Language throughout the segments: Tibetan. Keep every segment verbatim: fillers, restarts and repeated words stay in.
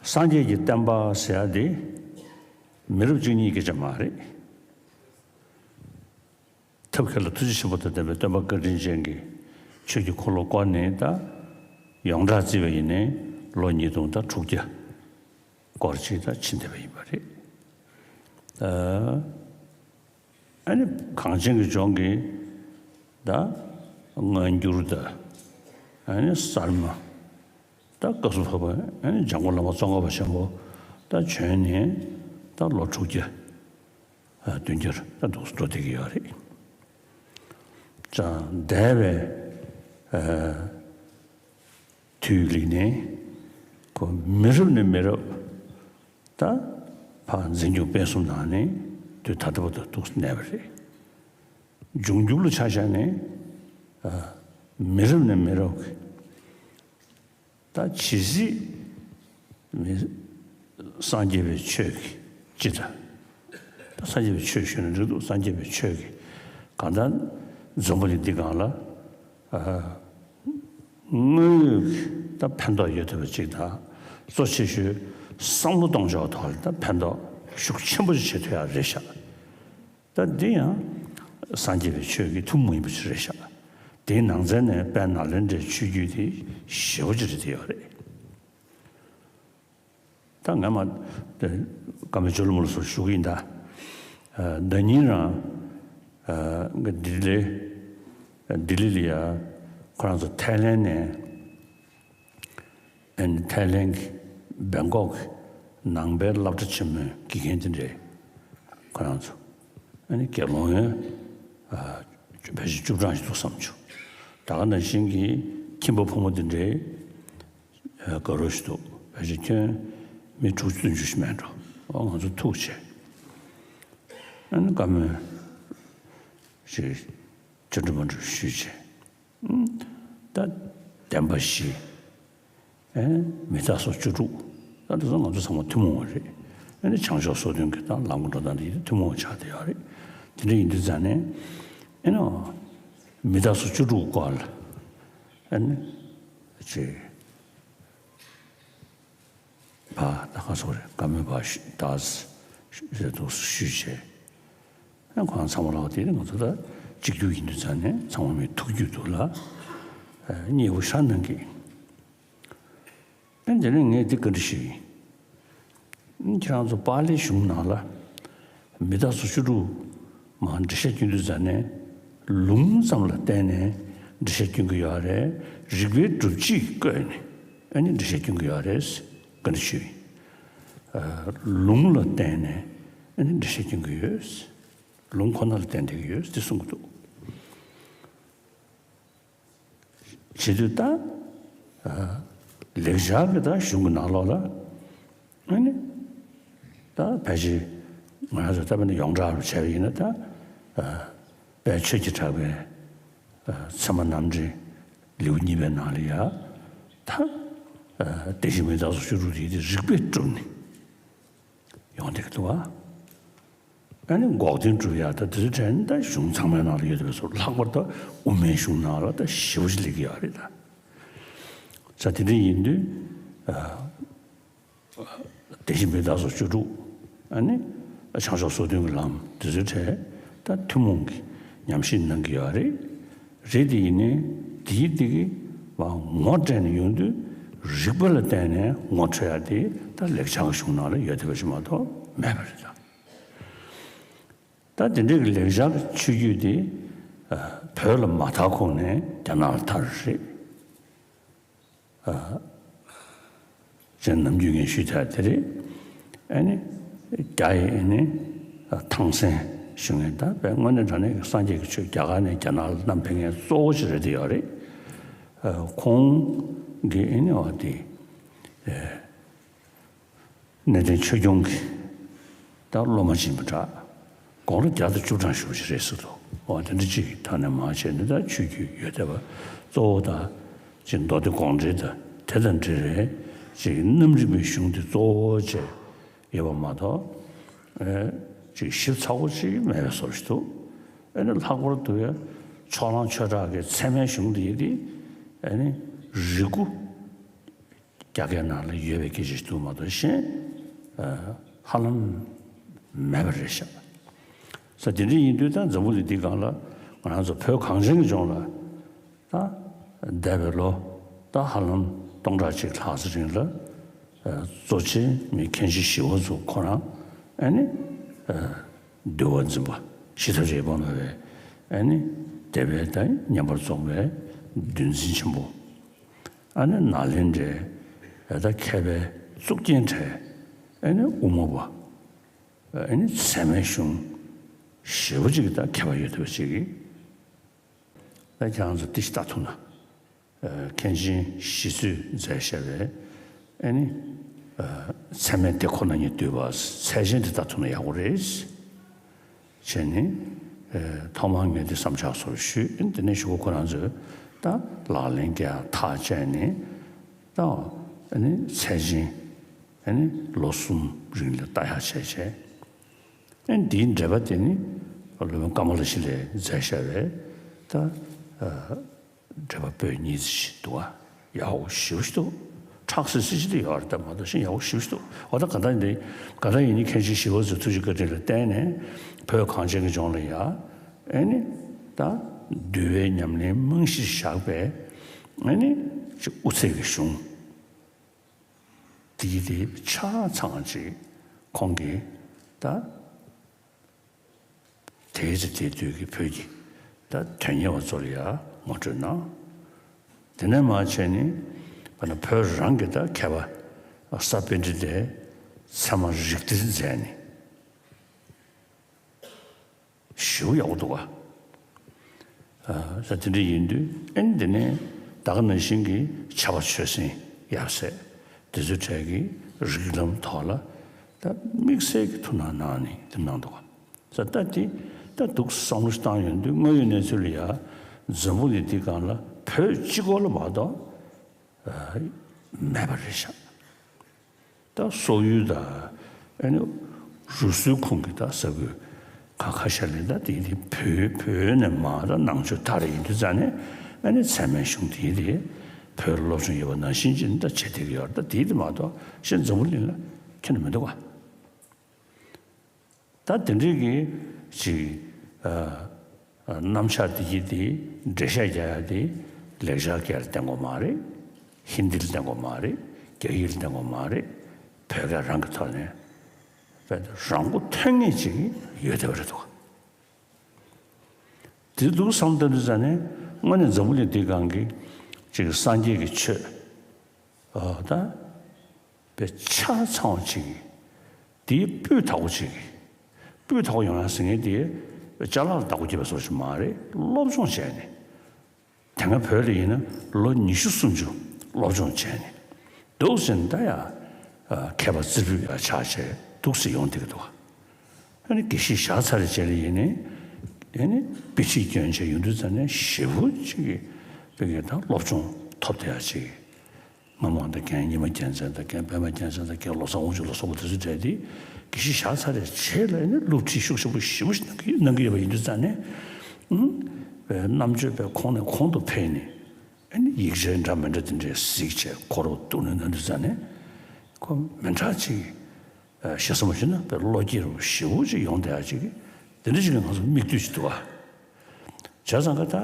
སངས་རྒྱས་ཀྱི་བསྟན་པ་ཟེར་ཡ་དེ་མི་རབས་གཅིག་གཉིས་སྐད་ཆ་མ་རེད། ཐབས་མཁས་ལ་ཐུགས་རྗེ་ཆེན་པོ་དང་ལྡན་པའི་སྟོན་པ་བཀའ་དྲིན་ཅན་གྱི་ཆོས་ཀྱི་འཁོར་ལོ་བསྐོར་ནས། ད་ཡོངས་གྲགས་བརྩིས་པ་ཡིན་ནའི་ལོ་ཉིས་སྟོང་དང་དྲུག་བརྒྱ་སྐོར་ཅིག་ད་ཕྱིན་བསྡད་པ་ཡིན་པ་རེད། ཨ། ཨ་ནི་གངས་ཅན་གྱི་ལྗོངས་ཀྱི་ད་སྔ་འགྱུར་དང་། ཨ་ནི་གསར་མ། ད་སྐབས་སུ་བབ་པ། ཨ་ནི་འཇམ་མགོན་བླ་མ་ཙོང་ཁ་པ་ཆེན་པོ་ད་བྱོན་ནས་ད་ལོ་དྲུག་བརྒྱ་ཨ་བདུན་བརྒྱར་ད་འདུག་འགྲོ་བསྡད་ཀྱི་ཡོད་རེད། ཙང་འདས་པའི་ཨ་དུས་ལ་ནི་ཁོ་མི་རབས་ནས་མི་རབས་ད་ཕར་འཛིན་སྐྱོང་སྤེལ་གསུམ་གནང་ནས་དུས་ད་ལྟ་བར་དུ་འདུག་གནས་པ་རེད། འབྱུང་འགྱུར་ལ་ཆ་བཞག་ནས་ཨ་མི་རབས་ནས་མི་རབས་ཀྱི་ད་ཇི་སྲིད་མི་སངས་རྒྱས་པའི་ཆོས་ཀྱི་སྤྱི་དང་། ད་སངས་རྒྱས་པའི་ཆོས་ཞུས་ན་འགྲིག་འདུག་སངས་རྒྱས་པའི་ཆོས་ཀྱི་གང་ལྟར་འཛམ་བུ་གླིང་འདི་སྒང་ལ་ཨ་དངོས་ཡོད་ཀྱི་ད་ཕན་ཐོགས་ཡོད་ཐུབ་པ་ཅིག་དང་། གཙོ་ཆེ་ཤོས་བསམ་བློ་གཏོང་ཕྱོགས་ཐོག་ལ་ད་ཕན་ཐོགས་ཤུགས་ཆེན་པོ་ཞིག་བྱེད་ཐུབ་ཡག་རེད་ཤག་ད་འདི་ཡང་སངས་རྒྱས་པའི་ཆོས་ཀྱི་ཐུན་མོང་ཡིན་པ་ཞིག་རེད་ཤག་དེའི་ནང་ཚན་ནས་དཔལ་ནཱ་ལེནྡྲའི་ཆོས་བརྒྱུད་དེ་ཞེ་པོ་ཅིག་རེད་དེ་ཡོད་རེད། ད་ངས་མ་དེ་བཀའ་མོལ་ཇོ་ལུ་མོ་ལ་སོགས་ཞུ་གི་ཡིན་ད། ཨ་ཟླ་ཉིན་རང་ཨ་ལྡི་ལི་ལྡི་ལི་ལ་ཡ་ཁོ་རང་ཚོ་ཐའི་ལེན་ནས། ཨ་ནི་ཐའི་ལེན་གྱི་བེང་ཀོག་གི་ནང་པའི་སློབ་གྲྭ་ཆེན་མོའི་དགེ་རྒན་དེ་འདྲས་ཁོ་རང་ཚོ་ཨ་ནི་དགེ་སློང་ཡོད་ཨ་ཕལ་ཆེར་བཅུ་གྲངས་ཤིག་འདུག་བསམ་བྱུང་། ད་ག་ནང་བཞིན་གྱི་ཁྱིམ་པ་ཕོ་མོ་དེ་འདྲས་ཨ་དགའ་རོགས་ཤིག་འདུག་ཕལ་ཆེར་ཁྱོན་མི་དྲུག་ཅུ་བདུན་ཅུ་ཞིག་མེད་འགྲོ། ཨ་ང་ཚོ་ཐུག་བྱས་ཨ་ནི་བཀའ་མོལ་ཞིག་ཅི་འདྲ་མ་འདྲ་ཞུས་བྱས། ད་བདེན་པ་བཞི། ཨེ་མི་རྟག་སོགས་བཅུ་དྲུག་ད་དེ་ཚོ་ང་ཚོ་ཚང་མ་ཐུན་མོང་བ་རེད། ཨེ་ནི་བྱང་ཕྱོགས་སོ་བདུན་གྱི་ད་ལམ་གྱི་འགྲོ་སྟངས་དེ་ཡིན་ཐུན་མོང་བ་ཆགས་བསྡད་ཡོད་རེད། དེ་འདྲ་ཡིན་དུས་ཙང་ནས་ཨེ་ནི་མི་རྟག་སོགས་བཅུ་དྲུག་སྐོར་ལ་ཨེ་ནི་ཅེ། ཕ་ད་ག་སོགས་རེད། བཀའ་མོལ་བ་ཞུ་ད་ཞུ་ཞུ་བྱས། ཁོང་ཚང་མ་ལ་དེ་ནི་ང་ཚོ་ད་གཅིག་གྱུར་ཡིན་དུས་ཙང་ནས་ཚང་མ་མི་ཐུག་རྒྱུ་འདུག་ལ། ཉེ་བོ་ཤ་ནང་གི་ཨེ་དེ་ནས་ངས་འདི་བཀའ་འདྲི་ཞུས་ཡིན། ཁྱེད་རང་ཚོ་པཱ་ལིའི་གཞུང་ནང་ལ་མི་རྟག་སོགས་བཅུ་དྲུག་མ་འགྲེལ་བཤད་སྐྱོན་དུས་ཙང་ནས་ལུང་ཙམ་ལ་བརྟེན་ནས་འགྲེལ་བཤད་སྐྱོན་གྱི་ཡོད་རེད། རིགས་པའི་སྒྲུབ་བྱེད་བཀོད་ནས་ཨ་ནི་འགྲེལ་བཤད་སྐྱོན་གྱི་ཡོད་རེད། བཀའ་འདྲི་ཞུས་ཡིན། ལུང་ལ་བརྟེན་ནས་ཨ་ནི་འགྲེལ་བཤད་སྐྱོན་གྱི་ཡོད། ལུང་ཁོ་ན་ལ་བརྟེན་བསྡད་ཀྱི་ཡོད་ཅེས་གསུང་གི་འདུག་བྱེད་དུས་ད་ལེགས་སྦྱར་གྱི་ད་གཞུང་གི་ནང་ལོགས་ལ་ཨ་ནི་ད་ཕལ་ཆེར་ང་རང་ཚོ་ད་དཔེར་ན་ཡོངས་གྲགས་རུ་བྱས་པ་ཡིན་ན་ད་དཔལ་ཆོས་ཀྱི་གྲགས་པའི་ཚད་མ་རྣམ་འགྲེལ་ལེའུ་གཉིས་པའི་ནང་ལ་ཡ་ད་དེ་བཞིན་མི་རྟག་སོགས་བཅུ་དྲུག་དེ་དེ་རིགས་པས་གྲུབ་ནས་ཡོང་བསྡད་ཀྱི་འདུག་བ། ཨ་ནི་འགོག་བདེན་སྒྲུབ་ཡག་ད་དེ་ཚོའི་གྲས་ནི་ད་གཞུང་ཚང་མའི་ནང་ལ་ཡོད་པའི་སོ་ལྷག་པར་དུ་དབུ་མའི་གཞུང་ནང་ལ་ད་ཞེ་པོ་ཅིག་སླེབས་ཀྱི་ཡོད་རེད་ད། ས་དེ་འདྲ་ཡིན་དུས་ཨ་དེ་བཞིན་མི་རྟག་སོགས་བཅུ་དྲུག་ཨ་ནི་བྱང་ཕྱོགས་སོ་བདུན་གྱི་ལམ་དེ་ཚོའི་གྲས་ད་ཐུན་མོང་གི་ཉམས་ཞིབ་གནང་གི་ཡོད་རེད། རེད་དེ་ཡིན་ནའི་དེའི་དེ་གི་བ་ངོ་སྤྲད་ནས་ཡོང་དུས་རིགས་པ་ལ་བརྟེན་ནས་ངོ་འཕྲོད་ཡག་དེ་ད་ལེགས་སྦྱར་གྱི་གཞུང་ནང་ལ་ཡོད་བསྡད་པ་ཞིག་མ་གཏོགས་མེད་པ་རེད་ད། ད་དེ་འདྲའི་གི་ལེགས་སྦྱར་གྱི་ཆོས་བརྒྱུད་དེ་ཨ་བོད་ལ་མ་དར་གོང་ནས་རྒྱ་ནག་ལ་དར་རེད། ཨ་ཅེས་ནམ་རྒྱུན་ངས་ཞུས་ཚར་དེ་རེད། ཨ་ནི་རྒྱ་ཡི་ཨ་ནི་ཨ་ཐང་སན་ཞུ་མཁན་ད་དཔེ་དངོས་གནས་དྲང་གནས་ཀྱི་སངས་རྒྱས་ཀྱི་ཆོས་རྒྱ་གར་ནས་རྒྱ་ནག་ལ་བསྣམས་ཕེབས་མཁན་གཙོ་བོ་ཞིག་རེད་དེ་ཡོད་རེད། ཨ་ཁོང་གི་ཨ་ནི་འོ་དེ་ཨ། གནས་བརྟན་ཆོས་སྐྱོང་གི་ད་སློབ་མ་ཡིན་པ་འདྲ། དགུང་ལོ་བརྒྱ་དང་བཅུ་གྲངས་བཞུགས་ཀྱི་རེད་ཟེར་འདུག་འོ་དེ་འདྲ་ཅིག་ད་ནས་མར་བྱས་ནས་ད་ཆོས་བརྒྱུད་ཡོད་བསྡད་པ་གཙོ་བོ་ད་ཅིག་མདོ་སྡེ་དགོངས་འགྲེལ་དང་དེ་དང་འབྲེལ་བའི་ཅིག་རྣམ་རིག་པའི་གཞུང་དེ་གཙོ་བོ་བྱས་ཡོད་པ་མ་གཏོགས་ཨེ་ཅིག་ཞིབ་ཚགས་པོ་ཅིག་མེད་པའི་བཟོ་འདྲ་ཞིག་འདུག་ཨེ་ནི་ལྷག་པར་དུ་ཕྱོགས་གླང་ཆོས་གྲགས་ཀྱི་ཚད་མའི་གཞུང་དེ་ཡིན་ཏེ་ཨེ་ནི་རིགས་དགུ། རྒྱ་སྐད་ནང་ལ་ཡོད་པའི་སྐད་ཆ་ཞིག་འདུག་མ་གཏོགས་གཞན་ཨ་ཧ་ལམ་མེད་པ་རེད་ཤག། ས་དེ་འདྲ་ཡིན་དུས་ད་འཛམ་བུ་གླིང་འདི་སྒང་ལ་ང་རང་ཚོ་བོད་གངས་ཅན་གྱི་ལྗོངས་ལ་ད་འདས་པའི་ལོ་ད་ཧ་ལམ་སྟོང་ཕྲག་གཅིག་ལྷག་ཙམ་རིང་ལ་ཨ་གཙོ་ཆེ་མི་མཁན་ཆེན་ཞི་བ་འཚོ་ཁོ་རང་ཨ་ནི་ཨ་འདུལ་བ་འཛིན་པ་ཞི་ཐབས་ཤེས་དབང་ནོར་བའི་ཨ་ནི་སྡེ་པའི་ད་བསྙེན་པར་རྫོགས་པའི་འདུལ་འཛིན་ཆེན་པོ། ཨ་ནི་ནཱ་ལེནྡྲའི་ད་མཁས་པའི་གཙུག་རྒྱན་བྲལ་ཨ་ནི་དབུ་མ་པ་ཨ་ནི་ཚད་མའི་གཞུང་ཞེ་པོ་ཅིག་ད་མཁས་པ་ཡོད་ཐུབ་པ་ཅིག་གིས་ད་ཁྱེད་རང་ཚོ་དེ་ཞིག་ལྟ་ཐུབ་ན་མཁན་ཆེན་ཞི་འཚོས་མཛད་བཞག་པའི་ཨ་ནི་ཚད་མའི་སྡེ་ཁོ་ན་ཉིད་བསྡུས་པ་ཚད་ཆེན་དེ་ལྟ་ཐུབ་ན་ཡག་པོ་རེད། བྱས་ནས་ཨེ་ཐོག་མར་ངས་འདི་བསམ་འཆར་སོགས་ཞུས། དེ་ནས་གཞུག་གུ་ཁོ་རང་ཚོས་ད་ལག་ལེན་བརྒྱབ་ཐག་བཅད་ནས་ད་ཨ་ནི་ཚད་ཆེན་ཨ་ནི་ལོ་གསུམ་རིང་ལ་ལྟ་ཡག་བྱས་བྱས། ཨ་ནི་འདིའི་འགྲེལ་པ་དེ་ནི་སློབ་དཔོན་ཀ་མ་ལ་ཤཱི་ལས་མཛད་བཞག་པའི་ད་ཨ། འགྲེལ་པ་པོད་གཉིས་ཙམ་ཞིག་འདུག་ཨ། ཡག་པོ་ཞེ་པོ་ཞིག་འདུག། ཁྲག་སིལ་སིལ་ཅིག་དེ་ཡོད་རེད་ད་མ་གཏོགས་གཞན་ཡག་པོ་ཞེ་པོ་ཞིག་འདུག། འོ་ད་ག་ད་འདི་ག་ད་ཡིན་ནི་མཁན་ཆེན་ཞི་བ་འཚོས་ཐུགས་རྗེ་བཀའ་དྲིན་ལ་བརྟེན་ནས་བོད་གངས་ཅན་གྱི་ལྗོངས་ལ་ཡ་ཨེ་ནི་ད་འདུལ་བའི་ཉམས་ལེན་རྨང་གཞི་བཞག་པའི་ཨེ་ནི་ཅིག་དབུ་ཚད་ཀྱི་གཞུང་དེ་གི་དེ་ཆ་ཚང་ཅིག་ཁོང་གིས་ད། དེའི་ཚེ་དེ་དུས་ཀྱི་བོད་ཀྱི་ད་དོན་གཉེར་བ་ཚོ་ལ་ཡང་ངོ་སྤྲོད་གནང་། དེ་ནས་མར་བྱས་ནས་བོད་རང་གི་ད་མཁས་པ་གསར་པཎྜི་ཏས་ཚད་མ་རིགས་གཏེར་མཛད་ནས་ཞེ་པོ་ཡག་པོ་འདུག་ག། ས་དེ་འདྲ་ཡིན་དུས་ཨེ་འདི་ནས་ད་ག་ནང་བཞིན་གྱི་ཕྱྭ་པ་ཆོས་སེང་ཡབ་སྲས་དེ་ཚོའི་གྲས་ཀྱི་རིགས་ལམ་ཐོག་ལ་ད་དམིགས་བསལ་གྱི་ཐུགས་སྣང་གནང་ནས་དེ་གནང་འདུག་ག། ས་ད་དེ་ད་འདུག་བསམ་བློ་བཏང་ཡོང་དུས་དངོས་ཡོད་གནས་ཚུལ་ལ་ཡ་འཛམ་བུ་གླིང་འདི་སྒང་ལ་བོད་གཅིག་པོ་ལ་མ་གཏོགས་མེད་པ་རེད་ཤག། ད་སོག་ཡུལ་དང་ཨ་ནི་རུ་སུའི་ཁོངས་ཀྱི་ད་ས་ཁུལ་ཁ་ཁ་ཤས་ལ་ད་དེ་དེ་བོད་བོད་ནས་མར་ད་ནང་ཆོས་དར་ཡིན་དུས་ཙང་ནས་ཨ་ནི་ཚད་མའི་གཞུང་དེ་དེ་བོད་ལ་སློབ་སྦྱོང་ཡོད་པ་ནང་བཞིན་ཅིག་ད་བྱེད་བསྡད་ཀྱི་ཡོད་རེད། ད་དེ་དེ་མ་གཏོགས་གཞན་འཛམ་བུ་གླིང་ལ་ཁྱོན་ནས་མི་འདུག་ག། ད་དེ་འདྲའི་གི་ཅིག་ཨ་ཨ་རྣམ་གཞག་འདི་གི་དེ་འགྲེལ་བཤད་རྒྱག་ཡ་དེ་ལེགས་སྦྱར་སྐད་ལ་བརྟེན་དགོས་མ་རེད། ཧིན་དི་ལ་བརྟེན་དགོས་མ་རེད། རྒྱ་ཡིག་ལ་བརྟེན་དགོས་མ་རེད། བོད་སྐད་རང་གི་ཐོག་ནས་བོད་དུ་རང་མགོ་ཐོན་ངེས་ཅིག་ཡོད་བསྡད་པ་རེད་འདུག། དེ་འདུག་བསམ་བསྡད་དུས་ཙང་ནས་དངོས་གནས་འཛམ་བུ་གླིང་འདི་སྒང་གི་ཅིག་སངས་རྒྱས་ཀྱི་ཆོས་ཨ་ད། པའི་ཆ་ཚང་བ་ཅིག་གིས་དེའི་སྤུས་དག་པོ་ཅིག་གིས་སྤུས་དག་པོ་ཡོང་ཡ་ཟེར་མཁན་དེ་ཅ་ལག་ལ་བདག་པོ་བརྒྱབ་པ་སོགས་ཤིག་མ་རེད། སློབ་སྦྱོང་བྱས་ནས་དེ་སྔ་བོད་ལ་ཡིན་ན་ལོ་ཉི་ཤུ་སུམ་ཅུ་སློབ་སྦྱོང་བྱས་ནས་འདུག་ཟེར་ན་ད་ཡ་མཁས་པ་རྩེ་ཕུད་ཡ་ཆགས་བྱས་འདུག་ཟེར་ཡོང་བསྡད་ཀྱི་འདུག་ག། ཨ་ནི་དགེ་བཤེས་བཞག་ཚར་རེ་བྱས་ལ་ཡིན་ནས་ཨ་ནི་དཔེ་ཁྲིད་སྐྱོན་བྱས་ཡོང་དུས་ཙམ་ནས་ཞེ་པོ་ཅིག་གིས་དཔེ་གི་ད་སློབ་སྦྱོང་ཐོབ་བསྡད་ཡ་ཅིག་སྔ་མ་དང་རྒན་ཉི་མ་རྒྱལ་མཚན་དང་རྒན་པད་མ་རྒྱལ་མཚན་དང་རྒན་བློ་བཟང་དབང་ཕྱུག་ལ་སོགས་པ་དེ་ཚོ་གྲས་དེ་དགེ་བཤེས་བཞག་ཚར་རེ་བྱས་ལ་ནི་སློབ་ཁྲིད་ཤུགས་ཆེན་པོ་ཞེ་པོ་ཞིག་གནང་གི་གནང་གི་ཡོད་པ་ཡིན་དུས་ཙང་ནས་ཨུམ་པའི་རྣམ་དཔྱོད་པའི་གོང་ནས་གོང་དུ་འཕེལ་ནས་ཨ་ནི་ཡིག་ཆ་འདྲ་མི་འདྲ་དེ་འདྲས་གཟིགས་བྱས་ཁོ་རང་འདུག་ནས་གནང་དུས་ཙང་ནས་ཁོ་མི་འདྲ་ཅིག་ཞེ་ས་མ་ཞུས་ན་པའི་བློ་སྐྱེད་རུ་ཞེ་པོ་ཅིག་ཡོང་བསྡད་ཡ་ཅིག་དེ་འདྲ་ཅིག་གི་ང་ཚོ་མིག་ལྟོས་ཅིག་འདུག་ཨ། བྱས་ཙང་ཀ་ད།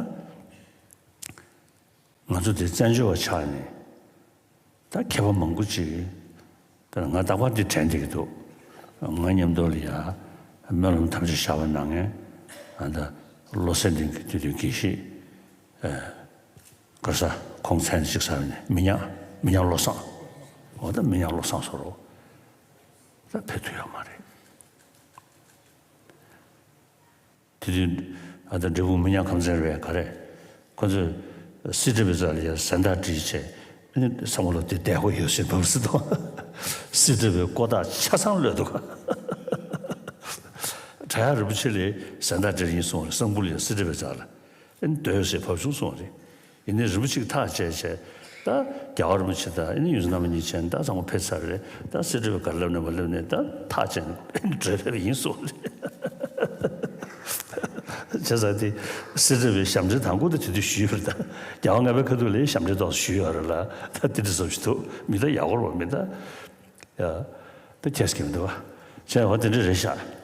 ང་ཚོ་དེ་བཙན་བྱོལ་བ་ཆགས་ནས་ད་མཁས་པ་མང་པོ་ཅིག་ད་ང་རྟག་པར་འདི་དྲན་བསྡད་ཀྱི་འདུག། ང་མཉམ་དུ་ལ་ཡ་སྨོན་ལམ་ཐམས་ཅད་བཞག་པ་གནང་མཁན་ཨ་ད་བློ་གསལ་ལྡན་གྱི་དུས་དུས་དགེ་བཤེས་ཨ་ག་ས་ཁོང་མཚན་གཅིག་ཟེར་ནས་མི་ཉག་མི་ཉག་བློ་བཟང་། འོ་ད་མི་ཉག་བློ་བཟང་ཟེར་རོ། ད་ཕེབས་ཐུབ་ཡོད་མ་རེད། དེ་དུས་ཨ་ད་འབྲས་སྤུངས་མི་ཉག་ཁམས་ཚན་རེད་པས་ག་རེ། ཁོ་ཚོས་སི་ཏྲ་བའི་རྩ་ལ་ཡ་ཟན་བརྟག་བསྒྲིལ་བྱས་ཨ་ནི་བསམ་བློ་དེ་བདེ་པོ་ཡོད་ཟེར་བབས་སུ་དང་སི་ཏྲ་བའི་ཀོ་ཐག་ཆ་ཚང་གློད་འདུག། བྲག་གཡབ་རིན་པོ་ཆེ་ལ་ཟན་བརྟག་བསྒྲིལ་ཡིན་གསུངས་རེད། གསང་ཕུ་ལ་ཡ་སི་ཏྲ་བའི་རྩ་ལ་ཨ་ནི་སྡོད་ཟེར་བབས་བྱུང་གསུངས་རེད། ཡིན་ནའི་རིན་པོ་ཆེ་གིས་ཐག་བཅད་བྱས་ད་རྒྱལ་བ་རིན་པོ་ཆེ་དང་ཨ་ནི་ཡོངས་འཛིན་རྣམ་པ་གཉིས་བྱས་ནས་ད་ཚང་མ་ཕེབས་ཚར་རེད། ད་སི་ཏྲ་བའི་སྒར་སླེབས་ནས་མ་སླེབས་ནས་ད་ཐག་བཅད་ནས་བྲོས་ཕེབས་ཡིན་གསུངས་རེད། བྱས་ཙང་དེ་སྲིད་རྩེ་བའི་ཞབས་འདྲེན་དང་པོ་དེ་དེ་དུས་ཞུས་ཡོད་རེད་ད། རྒྱལ་བ་ལྔ་པའི་ཁ་ཐུག་ལ་ཞབས་འདྲེན་ཏོག་ཙམ་ཞུས་ཡོད་རེད་ལ། ད་དེ་འདྲ་བཟོ་ཞིག་འདུག་མི་ད་ཡག་པོ་རེད་པ། མི་ད་ཡ། ད་ཁྱེད་ཀྱིས་མི་འདུག་བ། བྱས་ཨོ་དེ་འདྲ་རེད་ཤག